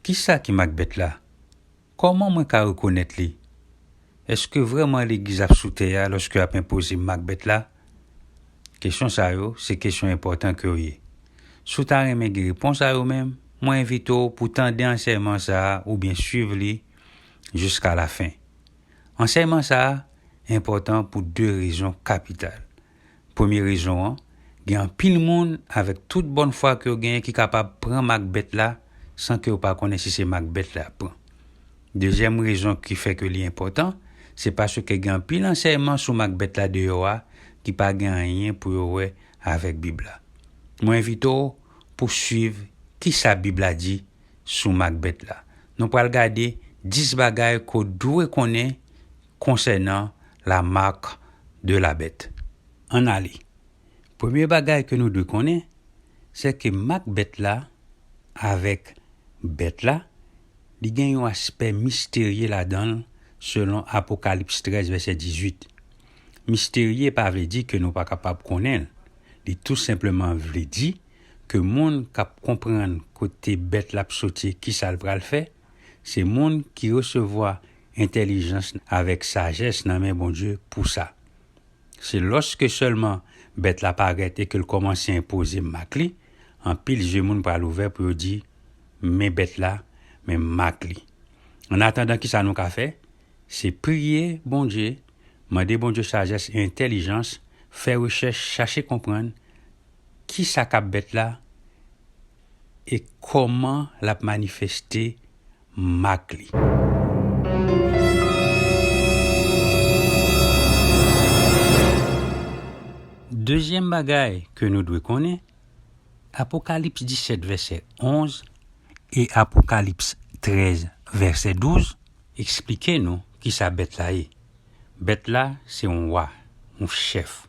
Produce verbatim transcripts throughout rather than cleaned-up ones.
Kisa ki mak bèt la? Kòman mwen ka rekonèt li? Èske vrèman legliz ap sou tè a lòske y ap enpoze mak bèt la? Kesyon sa yo, se kesyon enpòtan ke yo ye. Si w ta renmen gen repons a yo menm, mwen envite w pou tande ansèyman sa a oubyen swiv li jiska lafen. Ansèyman sa a enpòtan pou de rezon kapital. Premye rezon an, gen anpil moun avèk tout bòn fwa ke yo genyen ki kapab pran mak bèt la san ke yo pa konnen si se mak bèt la y ap pran. Dezyèm rezon ki fè ke li enpòtan, se paske gen anpil ansèyman sou mak bèt la deyò a ki pa gen anyen pou yo wè avèk Bib la. Mwen envite w pou swiv kisa Bib la di sou mak bèt la. Nou pral gade dis bagay ke w dwe konnen konsènan la marque de la bête. Ann ale. Premye bagay ke nou dwe konnen, se ke mak bèt la avèk bèt la, li gen yon aspè misterye ladan l, selon Apokalips trèz, vèsè dizuit. Misterye pa vle di ke nou pa kapab konnen l. Li tou senpleman vle di ke moun k ap konprann kote bèt la ap soti e kisa l pral fè, se moun ki resevwa entèlijans avèk sajès nan men Bondye pou sa. Se lòske sèlman bèt la parèt e ke l kòmanse enpoze mak li, anpil zye moun pral ouvè pou yo di, "Men bèt la, men mak li." Annatandan, kisa nou ka fè? Se priye Bondye, mande Bondye sajès e entèlijans, fè rechèch, chache konprann kisa k ap bèt la e kòman l ap manifeste mak li. Dezyèm bagay ke nou dwe konnen, Apokalips disèt vèsè onz e Apokalips trèz vèsè douz eksplike nou kisa bèt la ye. Bèt la se yon wa, yon chèf,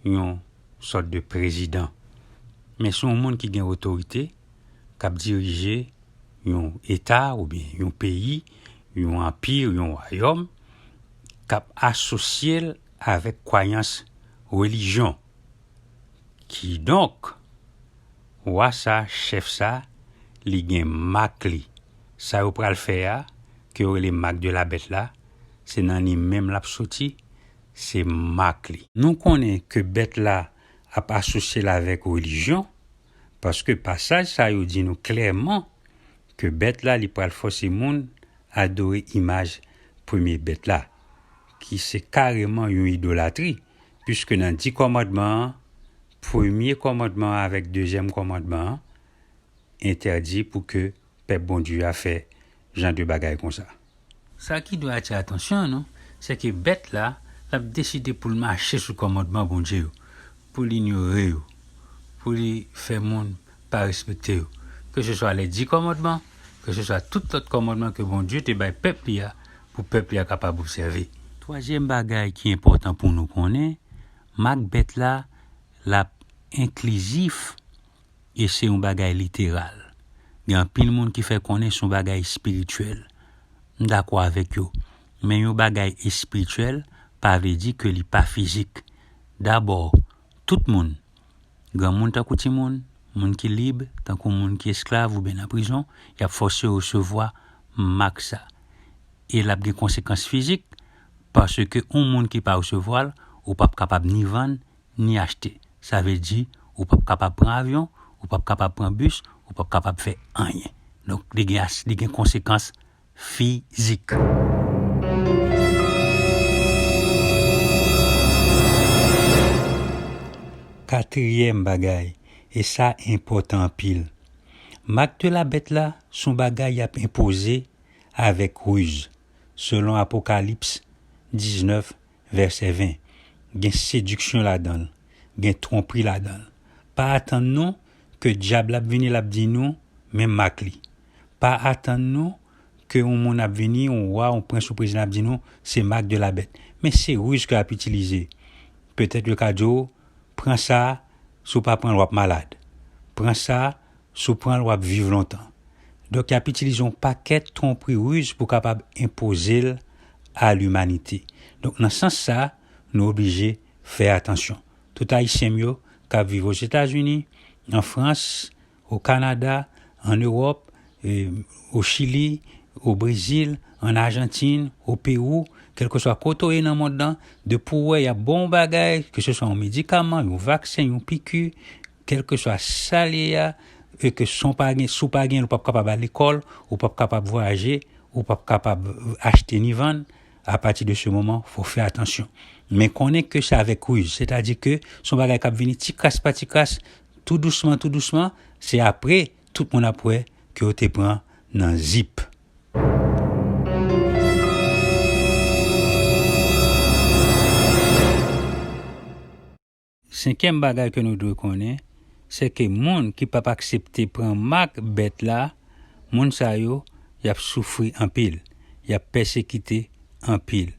yon sòt de prezidan. Men se yon moun ki gen otorite, k ap dirije yon eta oubyen yon peyi, yon anpi, yon wayòm, k ap asosye l avèk kwayans relijyon. Kidonk, wa sa, chèf sa, li gen mak li. Sa yo pral fè a, ke yo rele marque de la bête la, se nan li menm l ap soti, se mak li. Nou konnen ke bèt la ap asosye l avèk relijyon, paske pasaj sa yo di nou klèman ke bèt la, li pral fòse moun adore imaj premye bèt la, ki se kareman yon idolatri, piske nan di kòmandman an, premye kòmandman an avèk dezyèm kòmandman an entèdi pou ke pèp Bondye a fè jan de bagay konsa. Sa ki dwe atire atansyon nou, se ke bèt la, l ap deside pou l mache sou kòmandman Bondye yo, pou l inyore yo, pou li fè moun pa respekte yo. Keseswa lè di kòmandman, keseswa tout lòt kòmandman ke Bondye te bay pèp li a, pou pèp li a kapab obsève. Twazyèm bagay ki enpòtan pou nou konnen, mak bèt la, l ap enklizif e se yon bagay literal. Gen anpil moun ki fè konnen se yon bagay espirityèl. M dakò avèk yo. Men yon bagay espirityèl pa vle di ke li pa fizik. Dabò, tout moun, granmoun tankou timoun, moun ki lib, tankou moun ki esklav oubyen nan prizon, y ap fòse yo resevwa mak sa. E l ap gen konsekans fizik, paske yon moun ki pa resevwa l, ou p ap kapab ni vann, ni achte. Sa vle di, ou p ap kapab pran avyon, ou p ap kapab pran bis, ou p ap kapab fè anyen. Donk, li gen as-, li gen konsekans fizik. Katriyèm bagay, e sa enpòtan anpil. Mak de la bèt la, se yon bagay y ap enpoze avèk riz, selon Apokalips diznèf, vèsè ven. Gen sediksyon ladan l, gen twonpri ladan l. Pa atann nou ke dyab la ap vini, l ap di nou, "Men mak li." Pa atann nou ke yon moun ap vini, yon wa, yon prens, yon prezidan ap di nou, "Se mak de la bèt." Men se riz ke y ap itilize. Petèt yo ka di w, "Pran sa si w pa pran l, w ap malad. Pran sa si w pran l, w ap viv lontan." Donk, y ap itilize yon pakèt twonpri, riz pou kapab enpoze l a limanite. Donk, nan sans sa, nou oblije fè atansyon. Tout Ayisyen m yo k ap viv Ozetazini, an Frans, o Kanada, ann Ewòp, e, o Chili, o Brezil, ann Ajantin, o Pewou, kèlkeswa kote w ye nan mond lan, depi w wè y ap ba w yon bagay, keseswa yon medikaman, yon vaksen, yon piki, kèlkeswa sa l ye a, e ke si w pa gen, si w pa gen l, ou p ap kapab al lekòl, ou p ap kapab vwayaje, ou p ap kapab achte ni vann, apati de se moman, fò w fè atansyon. Men konnen ke se avèk riz, sètadi ke se yon bagay k ap vini ti kras pa ti kras, tou dousman, tou dousman, se apre tout moun ap wè ke w te pran nan zip. Senkyèm bagay ke nou dwe konnen, se ke moun ki p ap aksepte pran mak bèt la, moun sa yo, y ap soufri anpil, y ap pèsekite anpil,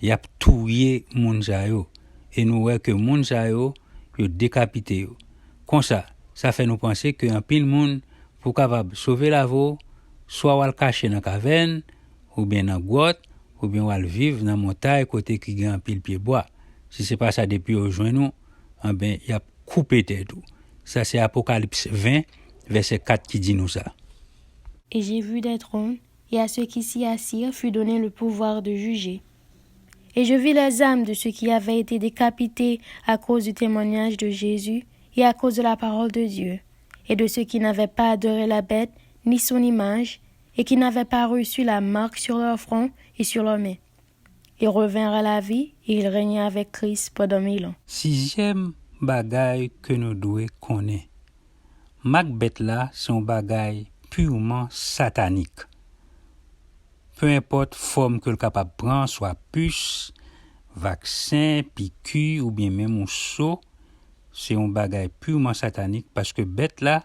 y ap touye moun sa yo. E nou wè ke moun sa yo, yo dekapite yo. Konsa, sa fè nou panse ke anpil moun, pou kapab sove lavi w, swa w al kache nan kavèn, oubyen nan gwòt, oubyen w al viv nan montay kote ki gen anpil pyebwa. Si se pa sa, depi yo jwenn ou, anben, y ap koupe tèt ou. Sa se Apokalips ven, vèsè kat ki di nou sa. Et j'ai vu des trônes, et à ceux qui s'y assirent fut donné le pouvoir de juger. Et je vis les âmes de ceux qui avaient été décapités à cause du témoignage de Jésus et à cause de la parole de Dieu, et de ceux qui n'avaient pas adoré la bête ni son image, et qui n'avaient pas reçu la marque sur leur front et sur leur main. Ils revinrent à la vie, et ils régnèrent avec Christ pendant mille ans. Sizyèm bagay ke nou dwe konnen. Mak bèt la se yon bagay piman satanik. Pe enpòt fòm ke l kapab pran, swa pis, vaksen, piki, oubyen menm yon so, se yon bagay piman satanik, paske bèt la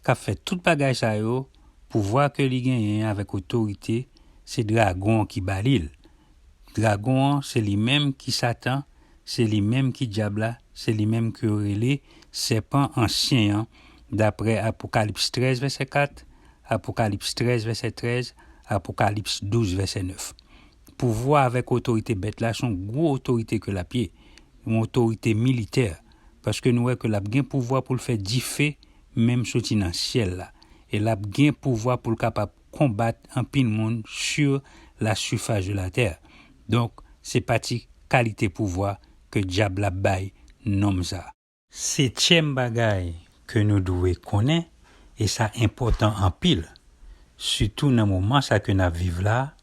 k ap fè tout bagay sa yo, pouvwa ke li genyen avèk otorite, se dragon an ki ba li l. Dragon an, se li menm ki Satan, se li menm ki dyab la, se li menm ke yo rele sèpan ansyen an, daprè Apokalips trèz vèsè kat, Apokalips trèz vèsè trèz, Apokalips douz vèsè nèf. Pouvwa avèk otorite bèt la, se yon gwo otorite ke l ap ye, yon otorite militè, paske nou wè ke l ap gen pouvwa pou l fè dife menm soti nan syèl la, e l ap gen pouvwa pou l kapab konbat anpil moun sur la surface de la terre. Donk, se pa ti kalite pouvwa ke dyab la bay nonm sa. Setyèm bagay ke nou dwe konnen, e sa enpòtan anpil, sitou nan moman sa ke n ap viv la,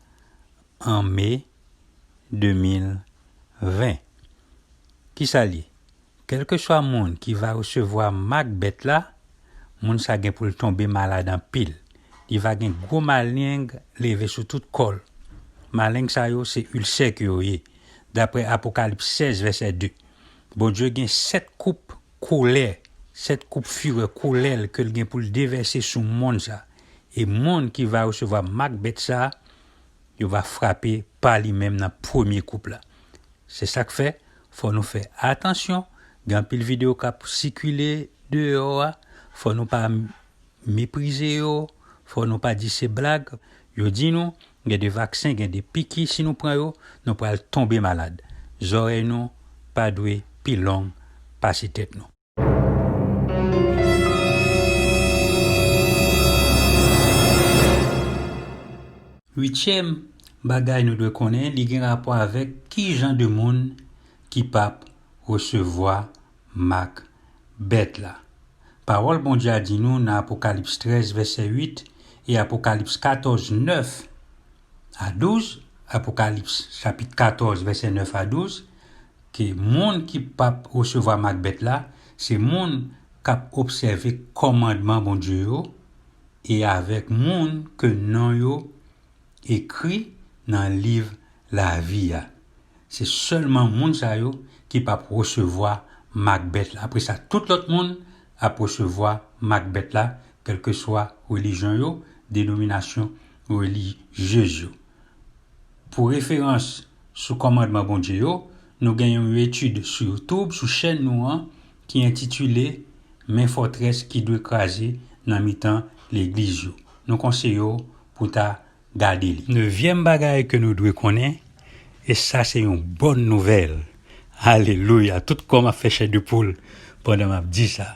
an me de mil ven. Kisa l ye? Kèlkeswa moun ki va resevwa mak bèt la, moun sa gen pou l tonbe malad anpil. Li va gen gwo maleng leve sou tout kò l. Maleng sa yo se ilsè ke yo ye, daprè Apokalips sèz vèsè de. Bondye gen sèt koup kolè, sèt koup firè kolè l ke l gen pou l devèse sou monn sa. E moun ki va resevwa mak bèt sa, yo va frape pa li menm nan premye koup la. Se sa k fè, fò nou fè atansyon. Gen anpil videyo k ap sikile deyò a. Fò nou pa meprize yo. Fò nou pa di se blag. Yo di nou, gen de vaksen, gen de piki, si nou pran yo, nou pral tonbe malad. Zòrèy nou pa dwe pi long pase tèt nou. Uityèm bagay nou dwe konnen, li gen rapò avèk ki jan de moun ki p ap resevwa mak bèt la. Pawòl Bondye a di nou nan Apokalips trèz vèsè uit e Apokalips katòz nèf a douz, Apokalips chapit katòz vèsè nèf a douz, ke moun ki p ap resevwa mak bèt la, se moun k ap obsève kòmandman Bondye yo, e avèk moun ke non yo ekri nan liv lavi a. Se sèlman moun sa yo ki p ap resevwa mak bèt la. Apre sa, tout lòt moun ap resevwa mak bèt la, kèlkeswa relijyon yo, denominasyon relijyez yo. Pou referans sou kòmandman Bondye yo, nou gen yon etid sou YouTube, sou chèn nou an, ki entitile Men fòtrès ki dwe kraze nan mitan legliz yo. Nou konseye w pou ta gade li. Nevyèm bagay ke nou dwe konnen, e sa se yon bòn nouvèl. Alelouya! Tout kò m ap fè chè de poul pandan m ap di sa.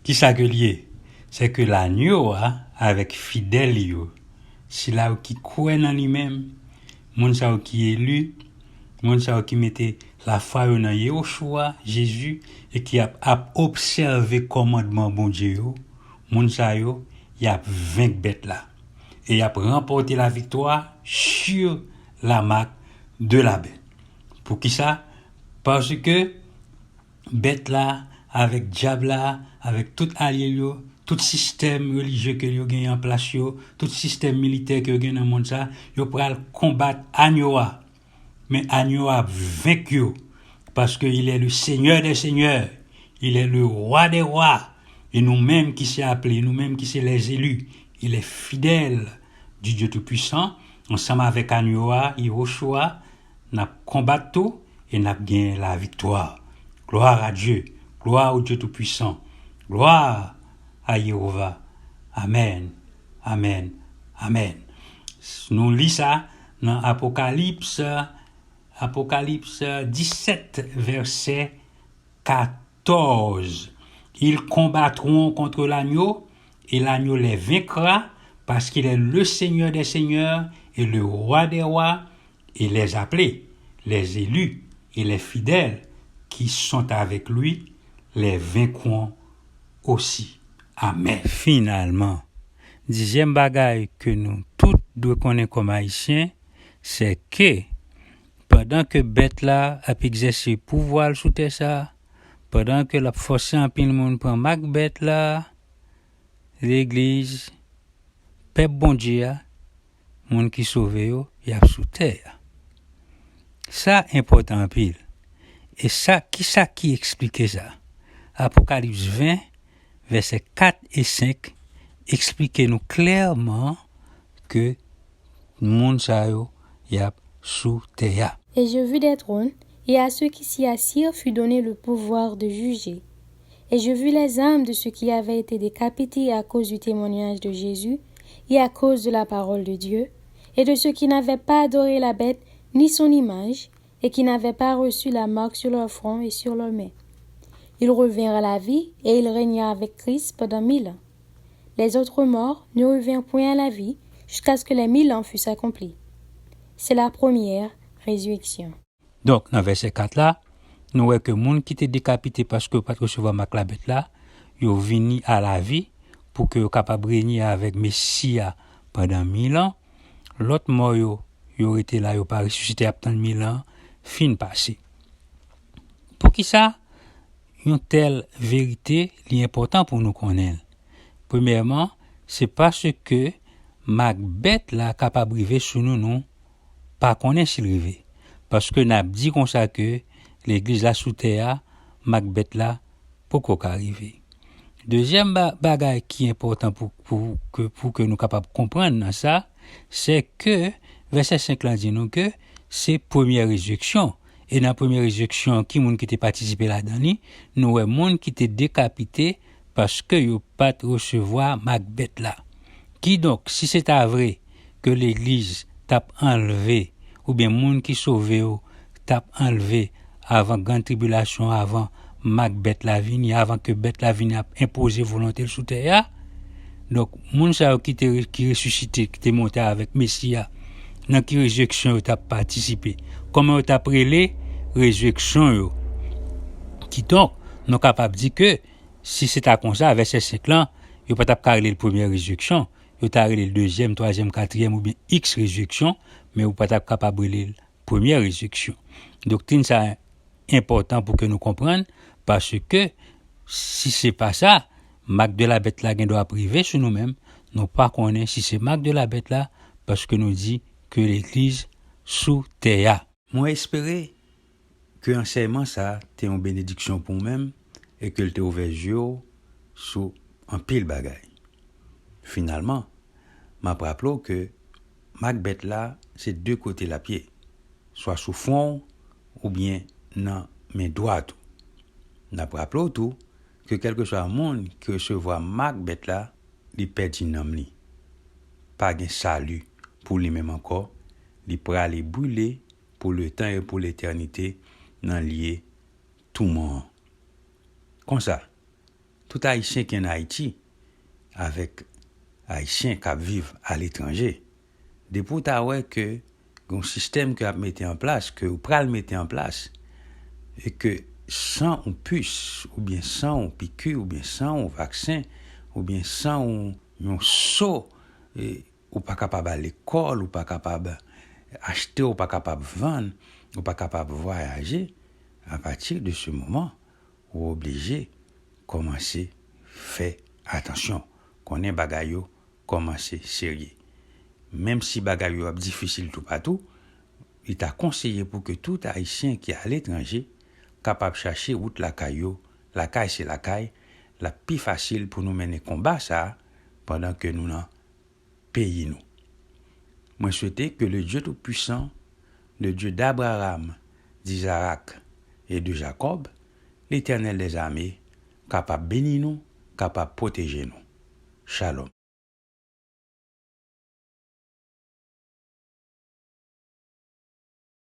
Kisa ke l ye? Sèke lanyo a avèk fidèl li yo, sila yo ki kwè nan li menm, moun sa yo ki eli, moun sa yo ki mete lafwa yo nan Yehoshua, Jezi, e ki ap, ap obsève kòmandman Bondye yo, moun sa yo, y ap venk bèt la. E y ap ranpòte laviktwa sur la marque de la bête. Poukisa? Paske bèt la, avèk dyab la, avèk tout alye l yo, tout sistèm relijye ke yo genyen an plas yo, tout sistèm militè ke yo genyen nan mond sa, yo pral konbat anyo a. Men anyo a ap venk yo, paske il est le Seigneur des seigneurs, il est le roi des rois. E nou menm ki se aple, nou menm ki se les élus, il est fidèle du Dieu Tout-Puissant, ansanm avèk anyo a, Yehoshua, n ap konbat tou e n ap genyen laviktwa. Gloire à Dieu, gloire au Dieu Tout-Puissant, gloire à Yehova. Amèn, amèn, amèn. Nou li sa nan Apokalips, Apokalips disèt, vèsè katòz. Ils combattront contre l'agneau, et l'agneau les vaincra, parce qu'il est le Seigneur des seigneurs et le Roi des rois, et les appelés, les élus et les fidèles qui sont avec lui les vaincront aussi. Amèn. Finalman, dizyèm bagay ke nou tout dwe konnen kòm Ayisyen, se ke pandan ke bèt la ap egzèse pouvwa l sou tè sa a, pandan ke l ap fòse anpil moun pran mak bèt la, legliz, pèp Bondye a, moun ki sove yo, y ap sou tè a. Sa enpòtan anpil. E sa, kisa ki eksplike sa? Apokalips ven, vèsè kat e senk eksplike nou klèman ke moun sa yo, y ap sou tè a. Et je vis des trônes, et à ceux qui s'y assirent fut donné le pouvoir de juger. Et je vis les âmes de ceux qui avaient été décapités à cause du témoignage de Jésus et à cause de la parole de Dieu, et de ceux qui n'avaient pas adoré la bête ni son image, et qui n'avaient pas reçu la marque sur leur front et sur leur main. Ils revinrent à la vie, et ils régnèrent avec Christ pendant mille ans. Les autres morts ne revinrent point à la vie jusqu'à ce que les mille ans fussent accomplis. C'est la première résurrection. Donk, nan vèsè kat la, nou wè ke moun ki te dekapite paske yo pa t resevwa mak labèt la, yo vini a lavi pou ke yo kapab renye avèk Mesi a pandan mil an. Lòt mò yo, yo rete la, yo pa resisite, y ap tann mil an fin pase. Poukisa yon tèl verite li enpòtan pou nou konnen l? Premyèman, se paske mak bèt la kapab rive sou nou, nou pa konnen si l rive. Paske n ap di konsa ke legliz la sou tè a, mak bèt la poko ka rive. Dezyèm ba-, bagay ki enpòtan pou, pou, ke, pou ke nou kapab konprann nan sa, se ke vèsè senk lan di nou ke se premyè rezirèksyon. E nan premyè rezirèksyon, ki moun ki te patisipe ladan li? Nou wè moun ki te dekapite paske yo pa t resevwa mak bèt la. Kidonk, si se ta vre ke legliz t ap anlve, oubyen moun ki sove yo t ap anlve avan grann tribilasyon, avan mak bèt la vini, avan ke bèt la vini ap enpoze volonte l sou tè a, donk, moun sa yo ki te re-, ki resisite, ki te monte avèk Mesi a, nan ki rezirèksyon yo t ap patisipe? Kòman yo t ap rele rezirèksyon yo? Kidonk, nou kapab di ke, si se ta konsa, vèsè senk lan, yo pa t ap ka rele l premyè rezirèksyon, yo ta rele l dezyèm, twazyèm, katriyèm oubyen iks rezirèksyon, men yo pa t ap kapab rele l premyè rezirèksyon. Doktrin sa a enpòtan pou ke nou konprann, paske si se pa sa, mak de la bèt la gen dwa ap rive sou nou menm, nou pa konnen si se mak de la bèt la, paske nou di ke legliz sou tè a. Mwen espere ke ansèyman sa a te yon benediksyon pou w menm e ke l te ouvè zye w sou anpil bagay. Finalman, m ap raple w ke mak bèt la se de kote l ap ye, swa sou fwon w oubyen nan men dwat ou. N ap raple w tou ke kèlkeswa moun ki resevwa mak bèt la, li pèdi nanm li. Pa gen sali pou li menm ankò, li prale brile pou letan e pou letènite nan lye touman an. Konsa, tout Ayisyen ki ann Ayiti, avèk Ayisyen k ap viv aletranje. Depi w ta wè ke gen yon sistèm ke ap mete an plas, ke ou pral mete an plas, e ke san yon pis, oubyen san yon piki, oubyen san yon vaksen, oubyen san yon, yon so, e, ou pa kapab al lekòl, ou pa kapab achte, ou pa kapab vann, ou pa kapab vwayaje, apati de se moman, ou oblije kòmanse fè atansyon, konnen bagay yo kòmanse serye. Menm si bagay yo ap difisil toupatou, li ta konseye pou ke tout Ayisyen ki aletranje kapab chache wout lakay yo, lakay se lakay, l ap pi fasil pou nou mennen konba sa a pandan ke nou nan peyi nou. Mwen swete ke le Dieu Tout-Puissant, le Dieu d'Abraham, d'Isaac et de Jacob, Letènèl dèzame, kapab beni nou, kapab pwoteje nou. Shalom.